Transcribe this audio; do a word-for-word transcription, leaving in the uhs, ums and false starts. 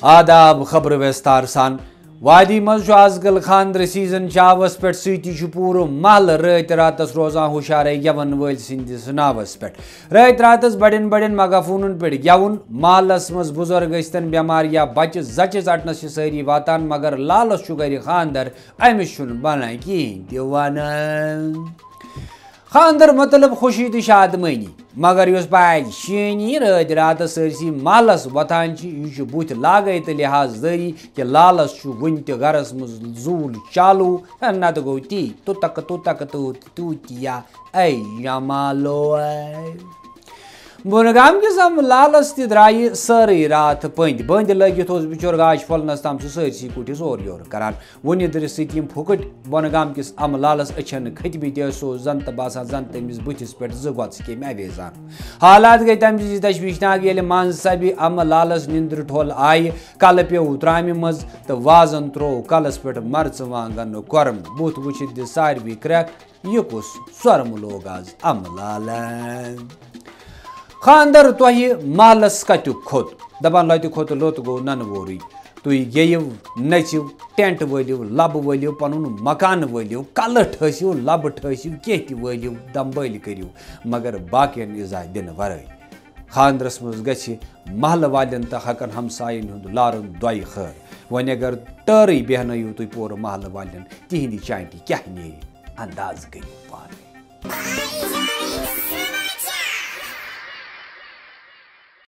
آداب، خبرٕ ویستار سان۔ وادی منٛز چھُ آز کل خانٛدرٕ سیزن چاوس پٮ۪ٹھ، سۭتی چھُ پوٗرٕ محلہٕ رٲتۍ راتس روزان ہُشارے گٮ۪ون وٲلۍ سٕنٛدِس ناوس پٮ۪ٹھ۔ رٲتۍ راتس بڑٮ۪ن بڑٮ۪ن مگافونن پٮ۪ٹھ گٮ۪وُن، محلس منٛز بُزرگ ٲسۍتن، بٮ۪مار یا بچہِ زچہِ ژٹنس چھِ سٲری واتان، مگر لالس چھُ گرِ خانٛدر، أمِس چھُنہٕ بنان کِہیٖنۍ تہِ ونان۔ خانٛدر مطلب خوشی تہٕ شادمٲنی، مگر یُس پریشٲنی رٲتۍ راتس سٲرسٕے محلس وۄتھان چھِ، یہِ چھُ بُتھِ لاگے تہٕ لحاظ دٲری کہِ لالس چھُ وُنہِ تہِ گرس منٛز زوٗل چالوٗ، نتہٕ گوٚو تی تُتکہٕ تُتکہٕ توٗت توٗتیا اے جمالو اے۔ بۄنہٕ گام کِس امہٕ لالس تہِ درٛایہِ سٲرٕے راتھ پٔنٛدۍ۔ بٔنٛدۍ لٲگِتھ اوس بِچور گاش پھۄلنس تام سُہ سٲرسٕے کُٹھِس اورٕ یورٕ کران۔ وُنہِ دٔرِس سۭتۍ یِم پھُکٕٹۍ بۄنہٕ گام کِس امہٕ لالس أچھن کھٔتۍ مٕتۍ ٲسۍ، سُہ اوس زن تہٕ باسان زن تٔمِس بٕتھِس پٮ۪ٹھ زٕ گۄژھ کیٚمۍ اویزان۔ حالات گٔے تَمہِ وِزِ تشویشناک، ییٚلہِ منٛز سبہِ امہٕ لالس نِندرِ ٹھۄل آیہِ، کلہٕ پیوٚو ترامہِ منٛز تہٕ وازن تروو کلس پٮ۪ٹھ مرژٕوانگن کۄرم۔ بُتھ وٕچھِتھ دِژ ساروی کرٛٮ۪کھ، یہِ کُس سۄرمہٕ لوگ آز امہٕ لالن؟ خانٛدر تۄہہِ محلس کتیُک کھوٚت؟ دپان لۄتہِ کھوٚت لوٚت گوٚو ننہٕ وورٕے۔ تُہۍ گیٚیِو، نٔژِو، ٹینٹ وٲلِو، لبہٕ وٲلِو، پنُن مکان وٲلِو، کلہٕ ٹھٲسِو، لبہٕ ٹھٲسِو، کینٛہہ تہِ وٲلِو، دمبٲلۍ کٔرِو، مگر باقین اِزا دِنہٕ ورٲے۔ خانٛدرس منٛز گژھِ محلہٕ والٮ۪ن تہٕ حقن ہمساین ہُنٛد لارُن دۄیہِ خٲر۔ وۄنۍ اگر ٹٲرٕے بیہنٲیِو تُہۍ پورٕ محلہٕ والٮ۪ن، تِہنٛدِ چانٹہِ کیٛاہ نیرِ؟ انداز کٔرِو پانہٕ۔